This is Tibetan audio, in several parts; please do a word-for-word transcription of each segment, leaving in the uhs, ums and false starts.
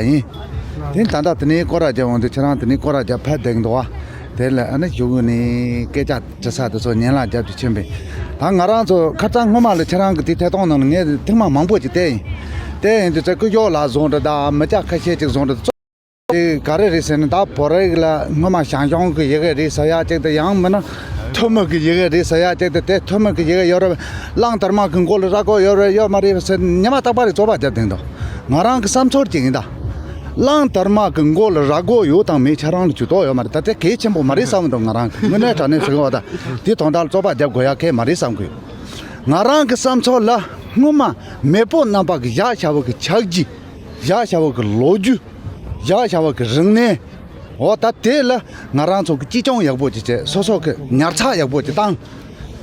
ཡིན། དེ་ད་ལྟ་དེ་ནས་སྐོར་ར་རྒྱབ་འོང་དུས་ཁྱེད་རང་དེ་ནས་སྐོར་ར་རྒྱབ་ཕེབས་བསྡད་འདུག་བ། དེ་ལ་ཨ་ནི་གཞུག་ནས་སྐད་ཆ་དྲི་ས་དེ་ཚོ་ཉན་ལ་རྒྱབ་ཀྱི་ཕྱིན་པས། ད་ང་རང་ཚོ་ཁ་སང་སྔོན་མ་ལ་ཁྱེད་རང་གི་དེ་ཐད་གཏོང་ནང་ལ་ངས་ཐེངས་མ་མང་པོ་ཅིག་བལྟས་ཡིན། བལྟས་ཡིན་དུས་ཚེ་སྐུ་ཞབས་ལགས་བཟོ་འདྲ་དང་མི་སྐྱ་ཁ་ཤས་ཅིག་བཟོ་འདྲ་དེ་ག་རེ་རེད་ཟེར་ན། ད་བོད་རིགས་ལ་སྔོན་མ་ཞང་ཞུང་གི་ཡི་གེ་རེད་ཟེར་ཡ་ཅིག་དང་། ཡང་མིན་ན་ཐུན་མོང་གི་ཡི་གེ་རེད་ཟེར་ཡ་ཅིག་དང་། དེ་ཐུན་མོང་གི་ཡི་གེ་ཡོད་རེད། གླང་དར་མ་གི་མགོ་ལ་རྭ་ཅོ་ཡོད་རེད་ཡོད་མ་རེད་ཟེར་ཉི་མ་རྟག་པར་རྩོད་པ་རྒྱབ་བསྡད་འདུག་ང་རང་གི་བསམ་ཚུལ་ཅིག་ཡིན་ད། གླང་དར་མ་གི་མགོ་ལ་རྭ་ཅོ་ཡོད་དང་མེད་ཁྱེད་རང་ལ་ཇུས་གཏོགས་ཡོད་མ་རེད། ད་དེ་གལ་ཆེན་པོ་མ་རེད་བསམ་འདུག་ང་རང་གི་དངོས་གནས་དྲང་གནས་ཟེར་གི་བ། ད་དེ་དོན་དག་ལ་རྩོད་པ་རྒྱབ་དགོས་ཡ་གལ་མ་རེད་བསམ་གི་ཡོད། ང་རང་གི་བསམ་ཚུལ་ལ་སྔོན་མ་མེས་པོ་རྣམ་པ་གི་བཞག་བཞག་པ་གི་ཆགས་གཞི། བཞག་བཞག་པ་གི་ལོ་རྒྱུས། བཞག་བཞག་པ་གི་རིག་གནས། འོ་ད་དེ་ལ་ང་རང་ཚོ་གི་གཅེས་སྐྱོང་ཡག་པོ་ཅིག་བྱས། སོ་སོ་གི་ཉར་ཚགས་ཡག་པོ་ཅིག་བཏང་།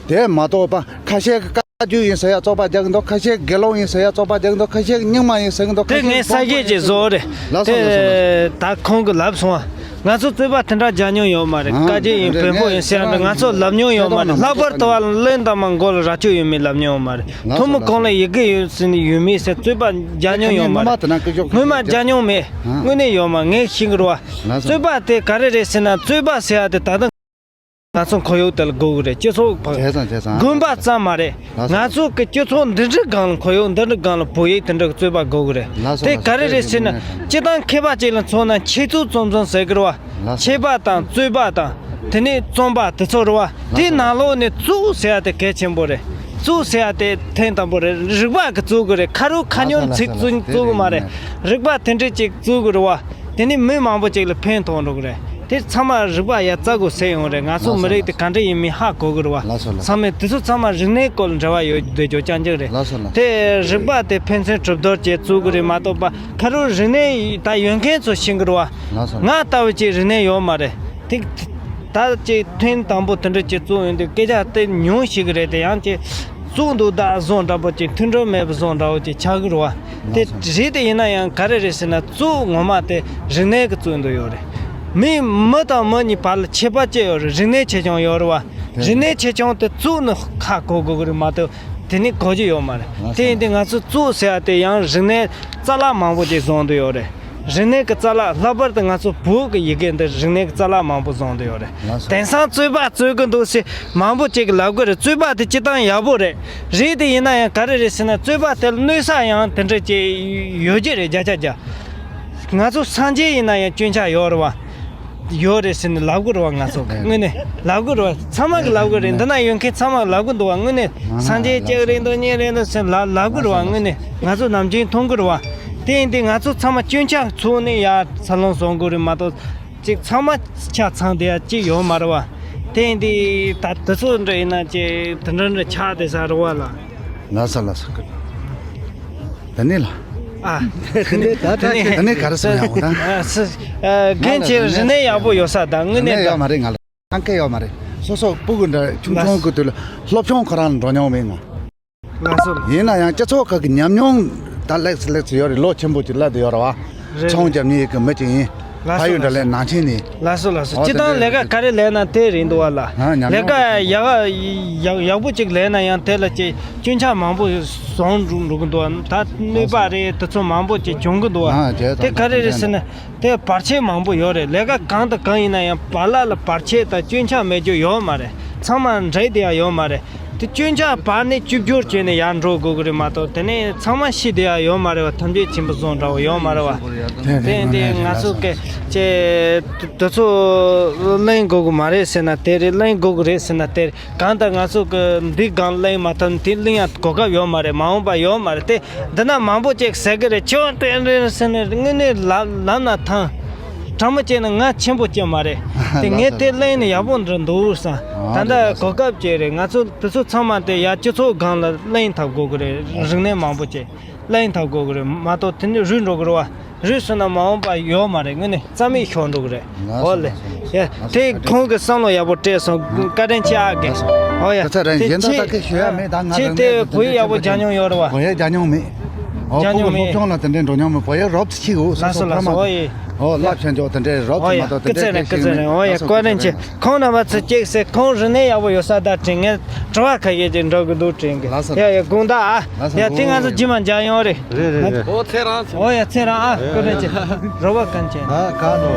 དེ་མ་གཏོགས་པ་ཁ་ཤས་ཀྱིས་བཀའ་བརྒྱུད་ཡིན་ཟེར་ཡ་རྩོད་པ་རྒྱག་གི་འདུག་ཁ་ཤས་ཀྱིས་དགེ་སློང་ཡིན་ཟེར་ཡ་རྩོད་པ་རྒྱག་གི་འདུག་ཁ་ཤས་ཀྱིས་རྙིང་མ་ཡིན་ཟེར་གི་འདུག་ཁ་དེ་ཤས་ངས་ཀྱིས་ས་བོན་པོ་སྐྱེས་ཀྱི་བཟོ་རེད། ལགས་སོ། ལགས་སོ། ལགས་སོ། དེ་ད་ཁོང་གིས་ལབ་སོང་ང་། ང་ཚོ་རྩོད་པ་དེ་འདྲ་རྒྱག་མྱོང་ཡོད་མ་རེད། ཨ། བཀའ་བརྒྱུད་ཡིན། བོན་པོ་ཡིན་ཟེར་ཡ་འདྲ་ང་ཚོ་ལབ་མྱོང་ཡོད་མ་རེད། ལྷག་པར་དུ་བ་གླང་དར་མ་མགོ་ལ་རྭ་ཅོ་ཡོད་མེད་ལབ་མྱོང་ཡོད་མ་རེད། ལགས་སོ། ཐུན་མོང་ལགས་སོ། གོང་ལ་ཡི་གེ་ཡོད་ཟེར་ནས་ཡོད་མེད་ཟེར་རྩོད་པ་རྒྱག་མྱོང་ཡོད་མ་རེད། སྔོན་མ་རྒྱག་མྱོང་མེད། ཨ། དངོས་གནས་ཡོད་མ་ངས་ཤེས་ཀྱི་རེད་བ། ལགས་སོ། རྩོད་པ་དེ་ག་རེ་རེད་ཟེར་ན། རྩོད་པ་ཟེར་ཡ་དེ་ད་ལྟ་ང་ཚོ་ཁོར་ཡུག་དེ་ལ་དགོས་ཀྱི་རེད། སྤྱི་ཚོགས་བྱས་ཙང་བྱས་ཙང་དགོན་པ་ཙམ་མ་རེད། ལགས་སོ། ང་ཚོ་གི་སྤྱི་ཚོགས་འདི་འདྲའི་སྒང་ལ། ཁོར་ཡུག་འདི་འདྲའི་སྒང་ལ་བོད་ཡིག་དེ་འདྲ་གི་རྩོད་པ་དགོས་ཀྱི་རེད། ལགས་སོ། དེ་ལགས་སོ། ག་རེ་རེད་ཟེར་ན། ལགས་སོ། སྤྱིར་བཏང་མཁས་པ་ཅིག་ལ་མཚོན་ན་འཆད་རྩོད་རྩོམ་རྩོམ་ཟེར་གི་རེད་བ། ལགས་སོ། འཆད་པ་དང་རྩོད་པ་དང་། དེ་ནས་རྩོམ་པ་དེ་ཚོ་རེད་བ། ལགས་སོ། དེའི་ནང་ལོགས་ནས་རྩོད་ཟེར་ཡ་དེ་གལ་ཆེན་པོ་རེད། རྩོད་ཟེར་ཡ་དེ་ཐེངས་དང་པོ་རེད། རིག་པ་གི་རྩོད་གི་རེད། ཁ་རོག་ཁ་ཉོན་ལགས་སོ། ཚིག་རྩོད་རྩོད་གི་མ་རེད། རིག་པ་དེ་འདྲ་ཅིག་རྩོད་གི་རེད་བ། དེ་ནས་མི་མང་པོ་ཅིག་ལ་ཕན་ཐོགས་འགྲོ་གི་རེད། དེ་ཚང་མ་རིག་པ་ཡ་རྩ་དགོས་ཟེར་ཡོང་རེད། ང་ཚོ་མི་རིགས་དེ་ག་འདྲ་ཡིན་མིན་ཧ་གོ་གི་རེད་བ། ལགས་སོ། ལགས་སོ། ཚང་མས་དེ་ཚོ་ཚང་མ་རིག་གནས་སྐོར་ལ་འབྲེལ་བ་ཡོད་བསྡད་རྒྱུ་རྐྱང་རྐྱང་རེད། ལགས་སོ། ལགས་སོ། དེ་རིག་པ་དེ་ཕན་ཚུན་གྲུབ་རྡོལ་བྱས་རྩོད་གི་རེད་མ་གཏོགས་པ། ཁ་རོག་རིག་གནས་ད་ཡོད་མཁན་ཚོ་ཤེས་གི་རེད་བ། ལགས་སོ། ང་ལྟ་བུ་ཅིག་རིག་གནས་ཡོད་མ་རེད། དེ་ད་ཅིག་ཐེངས་དང་པོ་དེ་འདྲ་ཅིག་རྩོད་ཡོང་དུས་སྐད་ཆ་དེ་ཉུང་ཤེས་གི་རེད། དེ་ཡང་ཅིག་རྩོད་འདུག་ད་བཟོ་འདྲ་པོ་ཅིག་མཐུན་སྒྲིལ་མེད་པ་བཟོ་འདྲ་པོ་ཅིག་ཆགས་གི་རེད་བ། དེ་རེད། དེ་ཡིན་ན་ཡང་ག་རེ་རེད་ཟེར་ན། རྩོད་ངོ་མ་དེ་རིག་གནས་ཀྱི་རྩོད་འདུག་ཡོད་རེད། མི་མི་དང་མི་གཉིས་བར་ལ་ཁྱད་པར་ཅི་ཡོད་རེད། རིག་གནས་ཆེ་ཆུང་ཡོད་རེད་བ། རིག་གནས་ཆེ་ཆུང་དེ་རྩོད་ནི་ཧ་གོ་དགོས་ཀྱི་རེད་མ་གཏོགས་དེ་ནི་གོ་རྒྱུ་ཡོད་མ་རེད། དེ་ཡིན་དུས་ང་ཚོ་རྩོད་ཟེར་ཡ་དེ་ཡང་རིག་གནས་རྩ་བ་མང་པོ་ཅིག་བཟུང་འདུག་ཡོད་རེད། རིག་གནས་ཀྱི་རྩ་བ། ལྷག་པར་དུ་ང་ཚོ་བོད་ཀྱི་ཡི་གེ་འདི་རིག་གནས་ཀྱི་རྩ་བ་མང་པོ་བཟུང་འདུག་ཡོད་རེད། དེང་སང་རྩོད་པ་རྩོད་གི་འདུག་ཟེར་མང་པོ་ཅིག་གིས་ལབ་གི་རེད། རྩོད་པ་དེ་སྤྱིར་བཏང་ཡག་པོ་རེད། རེད། དེ་ཡིན་ན་ཡང་ག་རེ་རེད་ཟེར་ན། རྩོད་པ་དེ་ལ་གནོད་ས་ཡང་དེ་འདྲ་ཅིག་ཡོད་ཀྱི་རེད། བརྒྱ་ཆ་བརྒྱ། ང་ཚོ་སངས་རྒྱས་ཡིན་ན་ཡང་སྐྱོན་ཆ་ཡོད་རེད་བ། ཡོད་རེད་ཟེར་ནས་ལབ་གི་རེད་བ། ང་ཚོ་གི་དངོས་གནས་ལབ་གི་རེད་བ། ཚང་མ་གིས་ལབ་གི་རེད། འདི་ན་ཡོད་མཁན་ཚང་མ་གིས་ལབ་གི་འདུག་བ། དངོས་གནས་སངས་རྒྱས་སྐྱག་རེད་འདུག་གཉན་རེད་འདུག་ཟེར་ལབ་ལབ་གི་རེད་བ། དངོས་གནས་ང་ཚོ་ནམ་རྒྱུན་མཐོང་གི་རེད་བ། དེ་ཡིན་དུས་ང་ཚོ་ཚང་མ་སྐྱོན་ཆ་ཚུགས་ནས་ཡར་འཚར་ལོངས་སོང་གི་རེད་མ་གཏོགས། ཅིག་ཚང་མ་ཆ་ཚང་བསྡད་ཡ་ཅིག་ཡོད་མ་རེད་བ། དེ་ཡིན་དུས་ད་དེ་ཚོ་འདྲ་ཡིན་ན་ཅིག་དེ་འདྲ་འདྲ་ཆགས་བསྡད་ས་རེད་བ་ལ། ལགས་སོ། ལགས་སོ། དེ་ནས་ལ། ཨ། དེ་ནས་ད་ད་དེ་ནས་དེ་ནས་ག་རེ་ཟེར་ཡ་འོང་ད། ཨ་སི། ཨ་རྒན་ཁྱེད་རིག་གནས་ཡག་པོ་ཡོད་ས་ད། དངོས་གནས་ཡོད་མ་རེད། ང་ལ་གང་ག་ཡོད་མ་རེད། སོ་སོ་སྤུ་གུ་འདྲ་ཆུང་ཆུང་གི་དུས་ལ་སློབ་སྦྱོང་ཁོ་རང་ལ་འགྲོ་མྱོང་མེད་ང་། ལགས་སོ། ཡིན་ན་ཡང་སྤྱི་ཚོགས་ཁག་གི་ཉམས་མྱོང་ད་ལེགས་སུ་ལེགས་སུ་ཡོད་རེད། ལོ་ཆེན་པོ་ཅིག་སླེབས་བསྡད་ཡོད་རེད་བ། རེད། ཚོང་རྒྱབ་མཁན་གྱི་མི་ཅིག་ཡིན། ལགས་སོ། ཕ་ཡུལ་འདྲ་ལས་ནང་ཆེན་ནས། ལགས་སོ། ལགས་སོ། ཨོ་སྤྱིར་བཏང་ལས་ཀ་ག་རེ་ལས་ན་དེ་རེད་འདུག་བ་ལ། ཨ་ཉམས་མྱོང་ལས་ཀ་ཡག་ཡག་ཡག་པོ་ཅིག་ལས་ན་ཡང་དེ་ལ་ཅིག་སྐྱོན་ཆ་མང་པོ་བཟོ་འགྲོ་འགྲོ་གི་འདུག་བ། ད་གནོད་པ་རེད། དེ་ཚོ་མང་པོ་ཅིག་བྱུང་གི་འདུག་བ། ཨ་བྱས་དེ་ག་རེ་རེད་ཟེར་ན། དེ་བར་ཆད་མང་པོ་ཡོད་རེད། ལས་ཀ་གང་དང་གང་ཡིན་ན་ཡང་བར་ལ་ལ་བར་ཆད་དང་སྐྱོན་ཆ་མེད་རྒྱུ་ཡོད་མ་རེད། ཚང་མ་འདྲེས་བསྡད་ཡ་ཡོད་མ་རེད། དེ་སྐྱོན་ཆ་བར་ནས་བཅོས་བསྒྱུར་བྱས་ནས་ཡར་འགྲོ་དགོས་ཀྱི་རེད་མ་གཏོགས། དེ་ནས་ཚང་མ་ཤི་བསྡད་ཡ་ཡོད་མ་རེད་བ། ཐམས་ཅད་མཁྱེན་པ་བཟོ་འདྲ་བོ་ཡོད་མ་རེད་བ། དེ་དེ་ང་ཚོ་གི་ཅེ་དེ་ཚོ་གླེང་དགོས་ཀྱི་མ་རེད་ཟེར་ན་དེ་རེད། གླེང་དགོས་ཀྱི་རེད་ཟེར་ན་དེ་རེད། གང་ལྟར་ང་ཚོ་གི་འདི་སྒང་གླེང་མ་ཐུབ་ན་དེ་གླེང་ཡ་གོ་སྐབས་ཡོད་མ་རེད། མ་འོངས་པ་ཡོད་མ་རེད། དེ་འདི་ན་མང་པོ་ཅིག་ཟེར་གི་རེད། ཁྱོད་དེ་འདྲ་ཟེར་ནས་དངོས་གནས་ལབ་ལབ་ན་ཐང་། དྲང་མོ་བྱས་ན་ང་ཆེན་པོ་སྐྱེ་མ་རེད། དེ་ངས་དེ་གླེང་ནས་ཡག་པོ་འདྲ་འདུག་བསམ། ད་ལྟ་གོ་སྐབས་ཅིག་རེད། ང་ཚོ་དེ་ཚོ་ཚང་མ་དེ་ཡ་སྤྱི་ཚོགས་སྒང་ལ་གླེང་ཐབས་དགོས་གི་རེད། རིག་གནས་མང་པོ་ཅིག་གླེང་ཐབས་དགོས་གི་རེད་མ་གཏོགས་དེ་ནས་རུལ་འགྲོ་གི་རེད་བ། རུལ་སོང་ན་མ་འོངས་པ་ཡོད་མ་རེད། དངོས་གནས་རྩ་མེད་ཤོར་འགྲོ་གི་རེད། ལགས་སོ། ཨོ་ལེ། ལགས་སོ། ཡ་ལགས་སོ། དེ་ཁོང་གི་བསམ་བློ་ཡག་པོ་སྤྲད་སོང་། བཀའ་དྲིན་ཆེ་ཨ་རྒན། ལགས་སོ། ཨོ་ཡ། ད་ཚ་རེད། དེ་གཞན་དག་ཁྱེད་ད་གི་ཞུ་ཡ་མེད། ད་ང་ཁྱེད་རང་དེ་ནས་བོད་ཡིག་ཡག་པོ་སྦྱང་མྱོང་ཡོད་རེད་བ། བོད་ཡིག་སྦྱང་མྱོང་མེད། ཨོ། ཅང་ཁོང་གི་མི་སློབ་ཆུང་ལ་དེ་འདྲའི་འགྲོ་མྱོང་མེད་པ་ཡ། རོབ་ཙམ་ཤེས་གོ། ལགས་སོ། ལགས་སོ། ཨོ་ཡེ། ཨོ། བསླབ་བྱ་འཇོག་དེ་འདྲའི་རོབ་ཙམ་མ་གཏོགས་དེ་འདྲའི་སྐད་ཆ་རེད། ཨོ་ཡེ། སྐུ་ཚེ་རིང་། སྐུ་ཚེ་རིང་། ཨོ་ཡེ། བཀའ་དྲིན་ཆེ། ཁོང་རྣམ་པ་ཚོ་ཅིག་སེ། ཁོང་རིག་གནས་ཡག་པོ་ཡོད་ས་ད་དྲན། ངས་དྲི་བ་ཁ་ཤས་ཅིག་འདྲི་གི་འདུག་དྲན་གི། ལགས་སོ། ཡ་ཡ། དགོངས་དག་ཨ། ལགས་སོ། ཡ། དེ་ང་ཚོ་རྗེས་མ་མཇལ་ཡོང་རེད། རེད་རེད་རེད། ཨོ། ཚེ་རིང་། ཨོ་ཡ། ཚེ་རིང་ཨ། བཀའ་དྲིན་ཆེ། རོགས་པ་གང་ཆེ། ཨ། གང་འགྲོ།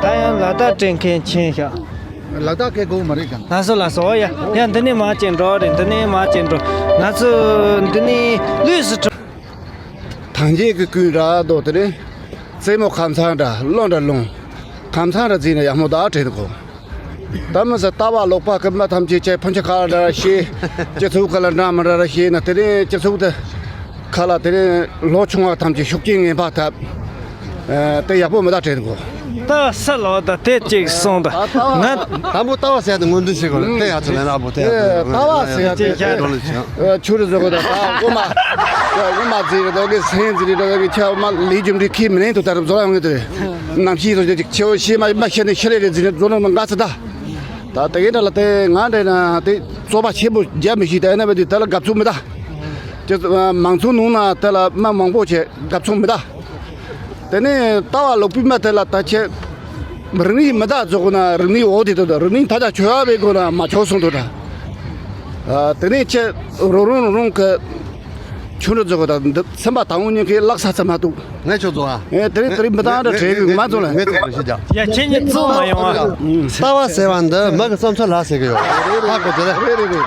ད་ཡང་ལ་དྭགས་དྲན་མཁན་ཆེན་ཤག་ལ་དྭགས་སྐད་གོ་མ་རེད་གང་། ལགས་སོ། ལགས་སོ། ཨོ་ཡ། ཡ། འདི་ནས་མར་ཅིག་འགྲོ་རེད། འདི་ནས་མར་ཅིག་འགྲོ། ང་ཚོ་འདི་ནས་ལུས་སུ་འགྲོ། ཐང་རྒྱལ་གྱི་ཀུན་ར་རྡོ་དེ་རེད། རྩེ་མོ་ཁམས་ཚང་འདྲ། ལོ་འདྲ་ལུང་། ཁམས་ཚང་འདྲ་བརྩིས་ན་ཡག་མོ་ད་དྲན་གོ། ད་མི་ས་ལྟ་བ་ལོག་པ་གི་མི་ཐམས་ཅད་ཀྱི་ཕན་ཆད་ཁ་ལ་འདྲ་ཤེས། སྤྱི་ཚོགས་ཁ་ལ་འདྲ་མི་འདྲ་ར་ཤེས་ན། དེ་རིང་སྤྱི་ཚོགས་དེ་ཁ་ལ་དེ་རིང་ལོ་ཆུང་བ་ཐམས་ཅད་ཤུགས་རྐྱེན་ངན་པ་ཐེབས། ཨ། དེ་ཡག་པོ་མི་ད་དྲན་གོ། ད་ས་ལོ་ད་དེ་ཅིག་སོང་ད། ང་དང་པོ་ལྟ་བ་ཟེར་ཡ་དེ་ངོས་འཛིན་བྱེད་དགོས་ལ། དེ་ཡ་ཚོ་ལ་ན་བོ་དེ་ཡ་ཚོ་ལ་ན་བོ་དེ་ཡ་ཚོ་ལ་ན་བོ་དེ་ཡ་ཚོ་ལ་ན་བོ་དེ་ཡ་ཚོ་ལ་ན་བོ། ཆུ་རུ་བཟོ་གོ་ད། ད་འོ་མ། འོ་མ་ཟེར་རེད། ད་གི་སེང་ཟེར་རེད། ད་གི་ཁྱེད་འོ་མ་ལས་རྒྱུ་འབྲས་ཁས་མི་ལེན་དུ་ད་རུ་བཟོ་ཡོང་གི་དེ་རེད། ནམ་ཤི་ཚོ་ཅིག་ཆེ་བོ་ཤི་མ་མ་ཤི་ནས་ཤི་ལེ་རེད་ཟེར་ནས་བཟོ་ནོ་མ་འགའ་ཚོ་ད། ད་དེ་གི་འདྲ་ལ་དེ་ང་འདྲ་ན་དེ་རྩོད་པ་ཆེན་པོ་རྒྱབ་མི་ཤེས། ད་ཨེ་ན་བ་དེ་དེ་ལ་དགའ་ཚོར་མི་ད། ཅི་མང་ཚོགས་ནང་ན་དེ་ལ་མ་མང་པོ་བྱས་དགའ་ཚོར་མི་ད། དེ་ནས་ལྟ་བ་ལོག་པའི་མི་དེ་ལ་ད་ཁྱེད་རིག་གནས་མི་ད་རྫོགས་ན་རིག་གནས་འོག་དེ་དུ་ད། རིག་གནས་ཐ་ཆད་ཆོས་ཡ་བའི་སྒོ་ན་མ་ཆོག་སོང་དུ་ད། ཨ། དེ་ནས་ཁྱེད་རོ་རུང་རོ་རུང་གི་ཆུང་རུ་རྫོགས་ད། འདི་སེམས་པ་དང་པོ་ཉིད་ཀྱི་ལག་ས་ཚ་མ་ཐུག་ངས་ཆོག་རྫོགས་ཨ། ཨེ། དེ་རིང་དེ་རིང་མི་ད་འདྲ་བྲལ་གི་མ་རྫོགས་ལ། ངས་ཐུག་རུ་ཤི་ཀྱང་། ཡ། ཁྱེད་ཉིད་གཙོ་མ་ཡོང་ཨ། ལྟ་བ་ཟེར་བ་འདི་མི་གི་བསམ་ཚུལ་ལ་ཟེར་གི་ཡོད། ཧ་གོ་དེ་རེད། རེད་རེད་རེད།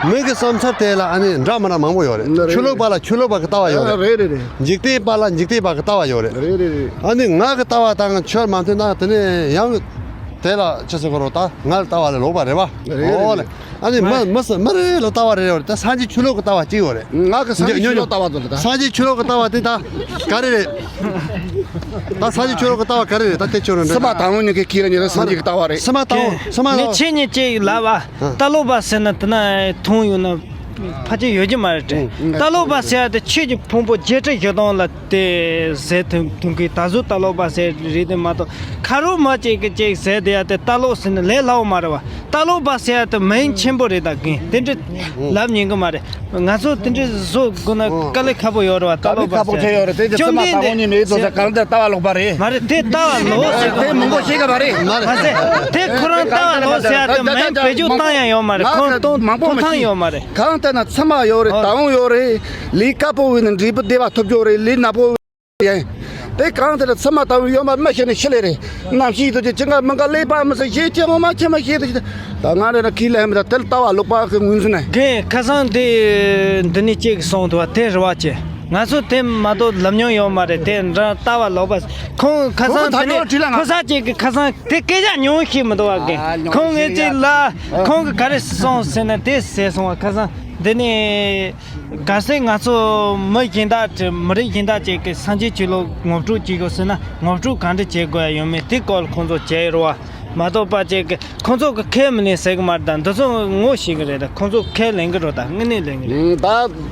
མི་གི་བསམ་ཚུལ་དེ་ལ་ཨ་ནི་འདྲ་མི་འདྲ་མང་པོ་ཡོད་རེད། རེད་རེད། ཆོས་ལུགས་པ་ལ་ཆོས་ལུགས་པ་གི་ལྟ་བ་ཡོད་རེད། རེད་རེད་རེད། འཇིག་རྟེན་པ་ལ་འཇིག་རྟེན་པ་གི་ལྟ་བ་ཡོད་རེད། རེད་རེད་རེད། ཨ་ནི་ང་གི་ལྟ་བ་དང་ཁྱོད་མ་མཐུན་ན་དེ་ནས་ཡང་དེ་ལ་ཅི་ཟེར་གི་རོ། ད་ང་ལ་ལྟ་བ་ལ་ལོག་པ་རེད་བ། རེད་རེད། ཨོ་ལེ། ཨ་ནི་མི་མི་ས་མི་རེ་ལ་ལྟ་བ་རེ་རེ་ཡོད་རེད། ད་སངས་རྒྱས་ཆོས་ལུགས་ཀྱི་ལྟ་བ་གཅིག་ཡོད་རེད། ང་གི་སངས་རྒྱས་ཆོས་ལུགས་ལྟ་བ་ཚོ་ལ་ད། སངས་རྒྱས་ཆོས་ལུགས་ཀྱི་ལྟ་བ་དེ་ད་ག་རེ་རེད། ད་སངས་རྒྱས་ཆོས་ལུགས་ཀྱི་ལྟ་བ་ག་རེ་རེད། ད་དེ་ཆོས་རེད། སེམས་པ་དང་པོ་ཉིད་ཀྱི་ཁྱེད་རང་ཉིད་ལ་སངས་རྒྱས་ཀྱི་ལྟ་བ་རེད། སེམས་པ་དང་པོ། སེམས་པ་དང་པོ། ངས་ཁྱེད་ཉིད་ཅིག་ལབ་ཨ། ལྟ་ལོག་པ་ཟེར་ན་དེ་ན་མཐོང་ཡོད་ན་ཕལ་ཆེར་ཡོད་ཀྱི་མ་རེད་དྲན། ལྟ་ལོག་པ་ཟེར་ཡ་དེ་ཆོས་ཀྱི་ཕུང་པོ་བརྒྱད་ཁྲི་བཞི་སྟོང་ལ་དེ་ཟེར་དུས་དུས་ཀྱི་ད་གཟོད་ལྟ་ལོག་པ་ཟེར་རེད་དེ་མ་གཏོགས། ཁ་རོག་མ་ཅིག་གི་ཅིག་ཟེར་དེ་ཡ་དེ་ལྟ་ལོག་ཟེར་ན་ལས་སླ་བོ་མ་རེད་བ། ལྟ་ལོག་པ་ཟེར་ཡ་དེ་མིང་ཆེན་པོ་རེད། ད་རྒན་དེ་འདྲ་ལབ་ཉན་གི་མ་རེད། ང་ཚོ་དེ་འདྲ་བཟོ་དགོས་ན་དཀའ་ལས་ཁག་པོ་ཡོད་རེད་བ། ལྟ་ལོག་པ་ཟེར་ཡ་དེ་བཅོམ་ལྡན་འདས་ཟེར་གང་ལྟར་ལྟ་བ་ལོག་པ་རེད། མ་རེད། དེ་ལྟ་བ་ལོག་ཟེར་དེ་མང་པོ་ཤེས་གི་མ་རེད། མ་ཟེར། དེ་ཁོ་རང་ལྟ་བ་ལོག་ཟེར་ཡ་དེ་མིང་བེད་སྤྱོད་བཏང་ཡ་ཡོད་མ་རེད། ཁོང་གཏོང་ཐུབ་ཐང་ཡོད་མ་རེད། གང་ལྟར་ན་ཚད་མ་ཡོད་རེད། ལྟ་བ་ཡོད་རེད། ལས་དཀར་པོ་བས་ན་འབྲས་བུ་བདེ་བ་ཐོབ་རྒྱུ་རེད། ལས་ནག་པོ་ཡིན། དེ་གང་དེ་ལ་ཚད་མ་ལྟ་བུ་ཡོད་མ་མ་ཤེས་ནས་ཤི་ལེ་རེད། ནམ་ཤི་དུ་ཅི་ཅི་འགའ་མི་འགའ་ལས་པ་མི་སྲིད་ཤེས་ཅི་ངོ་མ་ཁྱེད་མ་ཤེས་དུ་ཅི། ད་ང་རེ་ན་ཁི་ལ་ཧེ་མི་ད་དེ་ལ་ལྟ་བ་ལོག་པ་གི་ངོས་འཛིན་ནས། རྒན་ཁ་སང་དེ་འདི་ནས་ཅིག་གསུངས་འདུག་བ། དེ་རེད་བ་ཅེ། ང་ཚོ་དེ་མ་གཏོགས་ལབ་མྱོང་ཡོད་མ་རེད། དེ་འདྲ་ལྟ་བ་ལོག་པ། ཁོང་ཁ་སང་དེ་ནས་ཁོ་ས་ཅིག་གི་ཁ་སང་དེ་སྐད་ཆ་ཉུང་ཤེས་མི་འདུག་བ། རྒན་ཁོང་ངས་ཅིག་ལ་ཁོང་གི་ག་རེ་གསུངས་ཟེར་ན་དེ་ཟེར་སོང་བ། ཁ་སང་དེ་ནས། གལ་སྲིད་ང་ཚོ་མི་གཞན་དག་ཅིག་མི་རིགས་གཞན་དག་ཅིག་གིས་སངས་རྒྱས་ཆོས་ལུགས་ངོ་སྤྲོད་བྱེད་དགོས་ཟེར་ན་ངོ་སྤྲོད་གང་འདྲ་བྱེད་དགོས་ཡ་ཡོད་མེད་དེ་སྐོར་ཁོང་ཚོ་བྱས་རོགས་བ། མ་གཏོགས་པ་ཅིག་གིས་ཁོང་ཚོ་གིས་ཁས་མི་ལེན་ཟེར་གི་མ་རེད། ད་འདི་ཚོ་ངོ་ཤེས་གི་རེད། ད་ཁོང་ཚོ་ཁས་ལེན་གི་རེད། ད་དངོས་གནས་ལེན་གི་རེད། ད་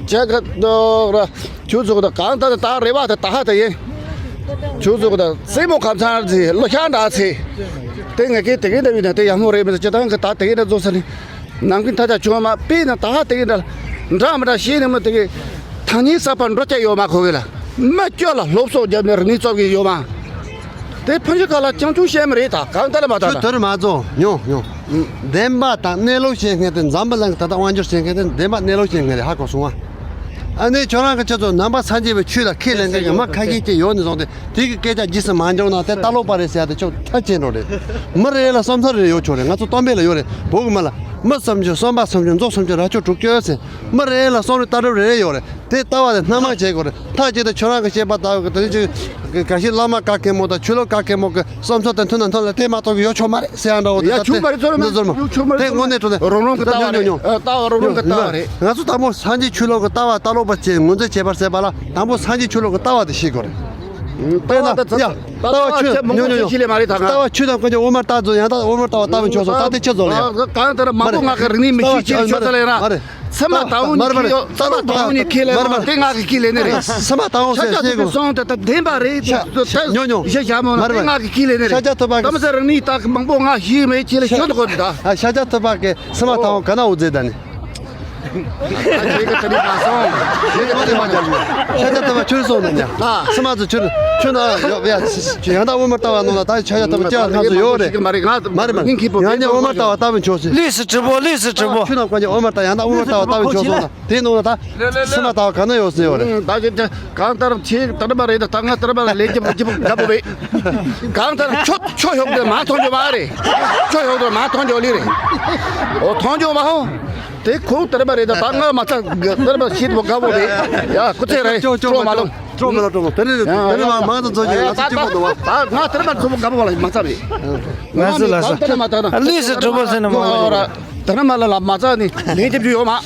ཁྱེད་ཀྱི་ར་ཁྱོད་ཚོ་གི་ད་གང་ལྟར་ད་རེ་བ་ད་ད་ཧ་ད་ཡིན། ཁྱོད་ཚོ་གི་ད་སྲས་མོ་ཁ་ཚང་ཚེ་ལོ་ཤ་འདྲ་ཚེ་དེ་ངས་ཀྱི་དེ་གི་འདྲ་བའི་ན་དེ་ཡག་མོ་རེད་མི་ཚེ་སྤྱི་བཏང་གི་ད་དེ་གི་འདྲ་བཟོ་ས་ནི། ནང་གི་མཐའ་ཆ་བྱུང་མ་པས་ན་ད་ཧ་དེ་གི་འདྲ་འདྲ་མི་འདྲ་ཤེས་ནི་མི་དེ་གི་ཐང་ཉིན་གསར་པ་འགྲོ་བྱ་ཡོད་མ་ཁོ་གི་ལ་མི་སྐྱོ་ལ་སློབ་གསོ་རྒྱབ་ནས་རིག་གནས་རྩོམ་གི་ཡོད་མ། དེ་ཕན་ཆོད་ག་ལ་ཅང་ཅུང་བཤད་མི་རེད། ད་གང་ལྟར་མ་ད་ད་དོར་མ་ཚོ་ཉོ་ཉོ། བདེན་པ་དང་གནས་ལུགས་བཤད་མཁན་དེ་འཛམ་བུ་གླིང་གི་ད་ལྟ་དབང་སྒྱུར་བྱེད་མཁན་དེ་བདེན་པ་གནས་ལུགས་བཤད་མཁན་རེད། ཧ་གོ་སོང་ཨ། ཨ་ནི་ཁྱོད་རང་གི་ཁྱེད་ཚོ་ནང་པ་སངས་རྒྱས་པའི་ཆོས་ལ་ཁས་ལེན་མཁན་གྱི་མི་ཁ་ཤས་ཅིག་ཡོད་ནི་བཟུང་སྟེ། དེ་གི་སྐད་ཆ་རྗེས་སུ་མ་འཇོག་ན་དེ་ལྟ་ལོག་པ་རེད་ཟེར་ཡ་དེ་ཆོག་ཐག་ཆད་འགྲོ་རེད། མི་རེ་ལ་བསམ་ཚུལ་རེ་ཡོད་ཆོག་རེད། ང་ཚོ་སྟོན་པས་ལ་ཡོད་རེད། བོད་གི་མི་ལ་མི་བསམ་རྒྱུ་བསམ་པ་བསམ་རྒྱུ་འཛོག་བསམ་རྒྱུ་ར་ཆོག་དྲུག་སྐྱོ་ཟེར། མི་རེ་ལ་བསམ་རེ་ལྟ་གྲུབ་རེ་རེ་ཡོད་རེད། དེ་ལྟ་བ་དེ་སྣ་མང་བྱེད་དགོས་རེད། ཐག་ཆད་དུ་ཁྱོད་རང་གི་བཤད་པ་ལྟ་བུ་གི་དེ་ཅིག་ག་ཤེད་བླ་མ་བཀའ་མཁན་མོ་དང་ཆོས་ལུགས་བཀའ་མཁན་མོ་གི་བསམ་ཚུལ་དང་མཐུན་ན་མཐུན་ལ་དེ་མ་གཏོགས་གི་ཡོད་ཆོག་མ་རེད་ཟེར་ཡ་འདྲ་བོ་དེ་ཡ་ད་ཆུ་དེ་མ་རེད། ཚོར་མ་འདི་ཚོར་མ་ཡོད་ཆོག་མ་རེད། དེ་དངོས་གནས་དྲང་གནས་རོང་རོང་གི་ལྟ་བ་རེད། ལྟ་བ་རོང་རོང་གི་ལྟ་བ་རེད། ང་ཚོ་དང་པོ་སངས་རྒྱས་ཆོས་ལུགས་ཀྱི་ལྟ་བ་ལྟ་ལོག་པ་བྱེད་ངོས་འཛིན་བྱེད་པར་ཟད་པ་ལ་དང་པོ་སངས་རྒྱས་ཆོས་ལུགས་ཀྱི་ལྟ་བ་དེ་ཤེས་དགོས་རེད། དཔེར་ན་ཡ་ལྟ་བ་ཆོས་ཉོ་ཉོ་ཉོ། ལྟ་བ་ཆོས་དང་ཀུན་ཀྱང་དབུ་མར་བཏགས་ཚོ་ཡང་ད་དབུ་མར་བཏགས་པ་ལྟ་བུ་ཆོག་སོང་། ད་དེ་ཆི་ཚོ་ལ་ཡ། གང་ལྟར་མང་པོ་ང་གི་རིག་གནས་མི་ཤེས་ཆེ་ཆོས་ཚོ་ལ་ཡ་ར། ཚད་མ་དང་པོ་ཉིད་ཁས་ཡོད། ཚད་མ་དང་པོ་ཉིད་ཁས་ལེན་ན་དེ་ང་གི་ཁས་ལེན་ནི་རེད། ཚད་མ་དང་པོ་ཤ་ཤ་ཐུབ་པའི་གསུང་དེ་ད་བདེན་པ་རེད། ཉོ་ཉོ། ཤ་ཤ་མོ་ན་དེ་ང་གི་ཁས་ལེན་ནི་རེད། ཤ་ཤ་ཐུབ་པ་གི་ད་མི་ཚེ་རིང་ནི་ད་མང་པོ་ང་ཤེས་མེད་ཁས་ལེན་ཤོད་དགོས་ད། ཤ་ཤ་ཐུབ་པ་གི་ཚད་མ་དང་པོ་ག་ན་འུ་ཛེ་ད་ནི། ཁྱེད་ཀྱི་དེ་རིགས་མ་སོང་། ཁྱེད་ཀྱི་དེ་མ་བྱ་ལུས། ཁྱེད་ཀྱི་དེ་མ་ཁྱོད་སོང་ནས་ཉ། ཨ། སི་མ་ཚོ་ཁྱོད་ཁྱོད་ན་ཡོད་ཡ། ཡང་དག་དབུ་མ་ལྟ་བ་ནང་ལ་ད་ཆ་ཡ་ལྟ་བུ་ཅག་ང་ཚོ་ཡོད་རེད། མ་རེད་ང་མ་རེད་མ་རེད། ང་ཉིད་དབུ་མ་ལྟ་བ་ལྟ་བུ་ཆོག་ཟེར། ལུས་སུ་གྲུབ་པོ། ལུས་སུ་གྲུབ་པོ། ཁྱོད་ན་ཁོ་ཉིད་དབུ་མ་ལྟ་ཡང་དག་དབུ་མ་ལྟ་བ་ལྟ་བུ་ཆོག་སོང་ན། དེའི་ནང་ལ་ད་སི་མ་ལྟ་བ་ག་ན་ཡོད་ཟེར་ཡོད་རེད། ད་ཅི་ཅི་གང་ལྟར་ཁྱེད་ད་ར་མ་རེད། ད་ང་ད་ར་མ་ལ་ལས་ཀྱི་ཀྱི་དགའ་པོ་བས། གང་ལྟར་ཁྱོད་ཁྱོད་ཡོག་དེ་མ་མཐོང་རྒྱུ་མ་རེད། ཁྱོད་ཡོག་དེ་མ་མཐོང་རྒྱུ་ལི་རེད། ཨོ་མཐོང་རྒྱུ་མ་ཧོ། དེ་ཁོ་ད་ར་མ་རེད། ད་ང་མ་ཚ་ད་ར་མ་ཤིད་པོ་དགའ་པོ་བས། ཡ་ཁུ་ཚེ་རེད། ཅོ་ཅོ་ཅོ་མ་ལོ། ཅོ་མ་ལོ་ཅོ་མ། དེ་ནི་དེ་ནི་མ་མང་དུ་ཚོ་ཅིག་ང་ཚོ་གཅིག་པོ་འདུག་བ། ད་ང་ད་ར་མ་ཚོ་དགའ་པོ་ལ་མ་ཚ་བས། ང་ཚོ་ལ་ད་ར་མ་ད་ན་ལུས་སུ་གྲུབ་པོ་ཟེར་ན་མ་ད་ར་མ་ལ་ལ་མ་ཚ་ནི་ལན་རྒྱབ་རྒྱུ་ཡོད་མ།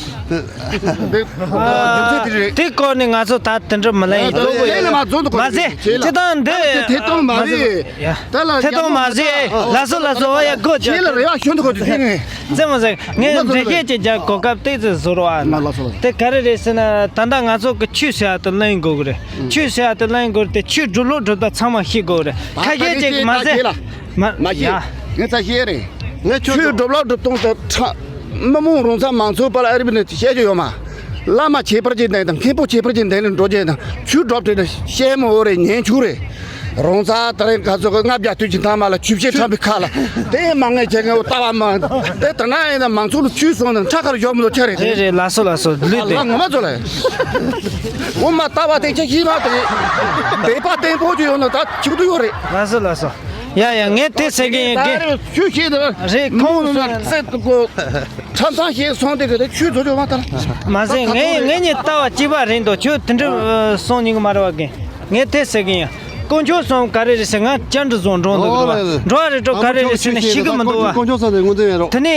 དེ་སྐོར་ནས་ང་ཚོ་ད་དེ་འདྲ་མི་ལེན་ཡིན་ལོ། ལས་ལ་མ་བརྫོང་དུ་མ་ཟེ་ཁྱེད་དང་འདི་ཐེ་གཏོང་མ་ཟེ། ད་ལ་ཐེ་གཏོང་མ་ཟེ། ལ་སོ་ལ་སོ། ཨོ་ཡ་གོ་ཁྱེད་ལ་རེ་བ་ཤོན་དུ་གོ་དུ་ཐེ་ངེ་ཙེ་མ་ཟེ། ངས་འདྲེ་སྐད་ཅིག་རྒྱག་གོ་སྐབས་ཏོག་ཙམ་བཟོ་རོགས་ཨ། དེ་ག་རེ་རེད་ཟེར་ན་ད་ལྟ་ང་ཚོ་གི་ཆོས་ཟེར་ཡ་དེ་ལེན་དགོས་གི་རེད། ཆོས་ཟེར་ཡ་དེ་ལེན་དགོས་རེད། དེ་ཆོས་སྒྲུབ་ལུགས་སྒྲུབ་ད་ཚང་མ་ཤེས་དགོས་རེད། ཁ་ཤས་ཅིག་མ་ཟེ། མ་མ་ཤེས། ངས་ཚ་ཤེས་རེད། ངས་ཆོས་ཆོས་སྒྲུབ་ལ་སྒྲུབ་སྟངས་དང་ཁྲ། མི་མང་རང་ཚ་མང་ཚོགས་པ་ལ་ཨ་རི་བི་ནས་བཤད་རྒྱུ་ཡོད་མ། བླ་མ་ཁྱད་པར་ཅན་ལྡན་དང་མཁན་པོ་ཁྱད་པར་ཅན་ལྡན་ནས་འགྲོ་རྒྱུ་དང་ཆོས་སྒྲུབ་དེ་ནི་བཤད་མི་འོ་རེད། ཉན་ཆུང་རེད། རང་ཚ་ད་རེས་ཁ་ཚོ་ལྔ་བརྒྱ་དུས་ཀྱི་མཐའ་མ་ལ་ཆུ་བཤད་ཁྲམ་པའི་ཁ་ལ་དེ་མ་ངས་ཁྱེད་ངས་ལྟ་བ་མ་དེ་ད་ན་ཡིན་ན་མང་ཚོགས་ལ་ཆུས་སོང་ནས་ཁྲ་ཁར་ཞོག་མི་འདུག་ཆ་རེད། རེད་རེད། ལ་སོ་ལ་སོ་ལུས་ལ་དེ་ངོ་མ་ཚོ་ལ་འོ་མ་ལྟ་བ་དེ་ཁྱེད་ཤི་མ་དེ་དེ་པ་བརྟན་པོ་ཅིག་ཡོང་ན་ད་ཆུག་ཏུ་ཡོད་རེད། ལ་སོ་ལ་སོ། ཡ་ཡ་ངས་དེ་ཟེར་གི་ཡིན་གི། ཆུ་ཤེས་དེ་རེད་ཁོང་ཚོ་རྩེ་ཏུ་གོ་ཁྲམ་ཚང་ཤེས་སོང་དེ་གི་དེ་ཆུ་ཚོ་ཅོ་མ་ལྟར། མ་ཟད་ངས་ངས་ཉིད་ལྟ་བ་གཅིག་པ་རེད་འདུག་ཁྱོད་དེ་འདྲ་སོང་ཉིན་གི་མ་རེད་བ་གི། ངས་དེ་ཟེར་གི་ཡིན། དཀོན་མཆོག་གསུམ་ག་རེ་རེད་ཟེར། ང་ཅང་འདྲི་བཟོ་འགྲོ་འདུག་གི་རེད་བ། འགྲོ་བ་རེད་འགྲོ་ག་རེ་རེད་ཟེར་ན་ཤེས་གི་མི་འདུག་བ། དཀོན་མཆོག་གསུམ་དེ་ངོས་འཛིན་ཡིན་རོགས། དེ་ནས་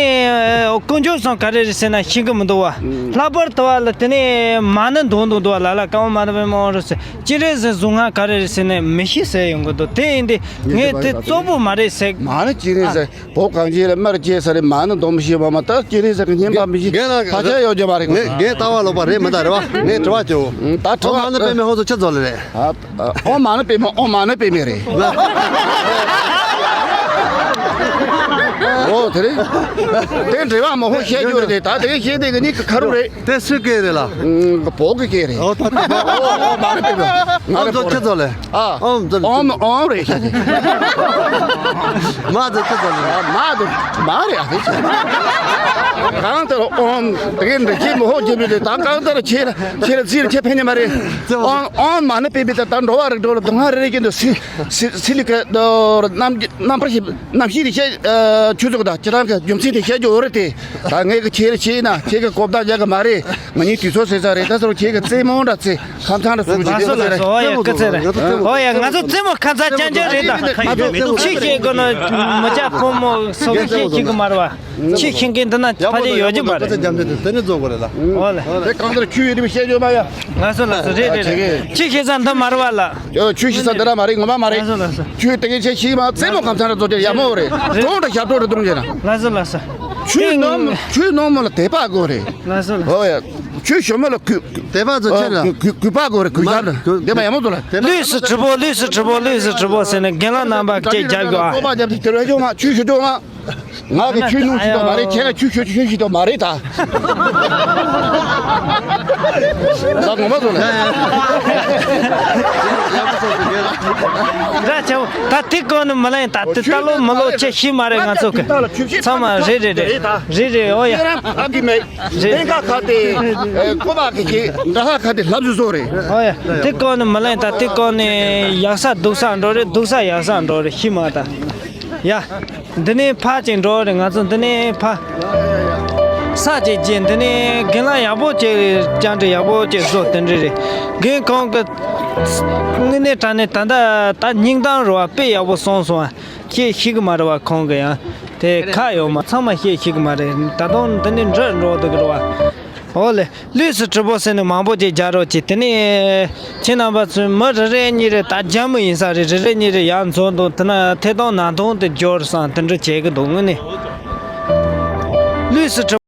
དཀོན་མཆོག་གསུམ་ག་རེ་རེད་ཟེར་ན་ཤེས་གི་མི་འདུག་བ། ལྷག་པར་དུ་བ་ལ་དེ་ནས་མ་ཎི་འདོན་འདུག་འདུག་བ། ལ་ལ་ཀ་བ་མ་ཎི་པདྨེ་ཧཱུྃ་ཟེར། སྤྱན་རས་གཟིགས་གཟུངས་སྔགས་ག་རེ་རེད་ཟེར་ནས་མི་ཤེས་ཟེར་ཡོང་གི་འདུག་དེ་ཡིན་དུས་ངས་དེ་གཙོ་བོ་མ་རེད་ཟེར། མ་ཎི་སྤྱན་རས་གཟིགས་བོད་གངས་ཅན་ལ་སྨར་བཅས་ས་རེད། མ་ཎི་འདོན་མི་ཤེས་པ་མ་ད་སྤྱན་རས་གཟིགས་ཀྱི་བསྙེན་པ་མི་ཤེས། རྒན་ལགས་ཕ་ཆ་ཡོད་ཀྱི་མ་རེད། ངས་རྒན་ལྟ་བ་ལོག་པ་རེད་མི་ད་རེད་བ། ངས་དྲི་བ་བཅོ། ད་དྲི་བ་མ་ཎི་པདྨེ་ཧཱུྃ་ཚོ་ཆི་ཚོ་ལ་རེད། ཨོཾ་མ་ཎི་པདྨེ། ཨོཾ་མ་ཎི་པདྨེ་རེད། ཨོ་དེ་རེད། དེ་འདྲི་བ་མ་ཧོ་བཤད་རྒྱུ་རེད། ད་དེ་བཤད་དེ་གི་ནི་ཁ་རུ་རེད། དེ་སུའི་སྐད་རེད་ལ། ཨུམ། བོད་ཀྱི་སྐད་རེད། ཨོ་ད་ད། ཨོ་ཨོ་མ་རེད་པས། ང་ཨོ་རེད་ཚོ་བོད་ཁྱི་རེད། ཚོ་ལས། ཨ། ཨོ་ཚོ་ཨོ་ཨོ་རེད་ཤག་གི། མ་ཚོ་ཁྱི་ཚོ་ལས། ཨ་མ་ཚོ་མ་རེད་ཨ་ཚོ། གང་ལྟར་ཨོ་དེ་གའི་འདྲི་ཁྱི་མི་ཧོ་ཁྱི་མི་རེད། ད་གང་ལྟར་ཁྱི་ལ་ཁྱི་ལ་རྩིས་ལ་ཁྱི་ཕན་ནི་མ་རེད། ཨོ་ཨོ་མ་ཎི་པདྨེ་དེ་ད་འགྲོ་བ་རིགས་འགྲོ་ལ་སྡུག་བསྔལ་རེ་རེ་ཀྱི་འདུག་སི་སི་སི་ལི་ཀ་རྣམ་རྣམ་པར་ཤེས། རྣམ་ཤེས་དེ་བཤད། ཨ། ཆོས་ཚོགས་དང་ཁྱེད་རང་གི་རྒྱུ་མཚན་དེ་བཤད་རྒྱུ་འོ་རེད་དེ། ད་ངས་ཀྱི་ཁྱེད་རེ་བྱས་ན་ཁྱེད་ཀྱི་གོ་བརྡ་རྒྱག་གི་མ་རེད། ང་གཉིས་དུས་ཚོད་ཟེར་ས་རེད། ད་སོ་ཁྱེད་ཀྱི་རྩེད་མོ་འདྲ་རྩེ་ཁམས་ཚང་འདྲ་སུ་ལ་སོ་ལ་སོ། ཨོ་ཡ་སྐུ་ཚེ་རེད། ཨོ་ཡ་ང་ཚོ་རྩེད་མོ་ཁམས་ཚང་རྐྱང་རྐྱང་རེད། ད་ང་ཚོ་ཆི་བྱེད་དགོས་ན་མི་སྐྱ་ཕོ་མོ་སོགས་ཤེས་ཤེས་གི་མ་རེད་བ། ཆི་ཤེས་མཁན་འདི་ན་ཕ་ཆེ་ཡོད་ཀྱི་མ་རེད། དེ་ནས་རྫོགས་དགོས་རེད་ལ། ཨོ་ལེ། དེ་གང་ལྟར་ཁྱོད་ཡོད་དེ་བཤད་རྒྱུ་མ་ཡ། ང་ཚོ་ལ་སོ་རེད་རེད་རེད། ཆི་ཤེས་ས་འདི་མ་རེད་བ་ལ། ཁྱོད་ཆོས་ཤེས་ས་འདི་ར་མ་རེད། ངོ་མ་མ་རེད། ལགས་སོ་ལགས་སོ། ཁྱོད་དེ་གའི་ཆེ་ཤེས་མ་རྩེད་མོ་ཁམས་ཚང་ར་རྫོགས་ཀྱི་ཡ་མོ་རེད། གྲོང་དྲ་ཞབས་བྲོ་རེ་གཏོང་རྒྱུ་ན། ལགས་སོ་ལགས་སོ། ཆོས་ནོམ་ཆོས་ནོམ་མོ་ལ་དད་པ་དགོས་རེད། ལགས་སོ་ལགས་སོ། ཨོ་ཡ། ཆོས་ཞུ་མོ་ལ་གུས་དད་པ་ཚོ་ཆེ་ར། གུས་གུས་པ་དགོས་རེད། གུས་ཞབས་རེད། དད་པ་ཡ་མོ་ཚོ་ལ། ལུས་སུ་གྲུབ་པོ། ལུས་སུ་གྲུབ་པོ། ལུས་སུ་གྲུབ་པོ་ཟེར་ནས་རྒན་ལགས་རྣམ་པ་སྐད་རྒྱབ་དགོས་ཨ། ཁོ་པ་རྒྱབ་ཏེ་དེ་ར་ཞོག་མ་ཆོས་ཞུ་ཞོག་མ། ང་གི་ཆོས་ནོར་ཞིག་ཏུ་མ་རེད། ཁྱེད་ཀྱི་ཆོས་ཤོད་ཆོས་ཤིག་ཏུ་མ་རེད་ད། ད་ངོ་མ་ཚོ་ལ། འདྲ་ཆེ་བོ། ད་དེ་གོ་ནི་མི་ལེན། ད་དེ་ད་ལོ་མི་ལོ་ཆེ་ཤི་མ་རེད། ང་ཚོ་གི་ཚང་མ་རེད་རེད་རེད་རེད་རེད། ཨོ་ཡ། རེད། ཨོ་ཡ། དེ་གོ་ནི་མི་ལེན། ད་དེ་གོ་ནི་ཡག་ས་སྡུག་ས་འགྲོ་རེད། སྡུག་ས་ཡག་ས་འགྲོ་རེད། ཤི་མ་ད། ཡ། འདི་ནས་ཕར་ཅིག་འགྲོ་རེད། ང་ཚོ་འདི་ནས་ཕར་ས་ཅིག་བརྗེ། འདི་ནས་རྒན་ལགས་ཡག་པོ་ཅིག་རེད། བཅར་འདྲི་ཡག་པོ་ཅིག་བཟོ་དེ་འདྲ་རེད། རྒན་ཁོང་གི་དངོས་གནས་དྲང་གནས་ད་ལྟ་ད་སྙིང་གཏམ་རེད་བ། དཔེ་ཡག་པོ་གསུངས་སོང་བ། ཁྱེད་ཤེས་གི་མ་རེད་བ། ཁོང་གི་ཡང་དེ་ཁ་ཡོད་མ། ཚང་མ་ཤེས་ཤེས་གི་མ་རེད། ད་དུང་འདི་ནས་འགྲོ་འགྲོ་འདུག་གི་རེད་བ། ཨོ་ལེ། ལུས་སུ་གྲུབ་པོ་ཟེར་ནས་མང་པོ་ཅིག་རྒྱག་རོགས་གྱིས། དེ་ནས་ཁྱེད་རྣམ་པ་ཚོས་མི་རེ་རེ་གཉིས་རེ་ད་རྒྱ་མི་ཡིན་ས་རེད། རེ་རེ་གཉིས་རེ་ཡར་འཛོམས་འདུག་དེ་ན་ཐད་གཏོང་ནང་ཐོང་དེ་འབྱོར་སང་དེ་འདྲ་བྱེད་གི་འདུག་དངོས་གནས་ལུས་སུ་གྲུབ།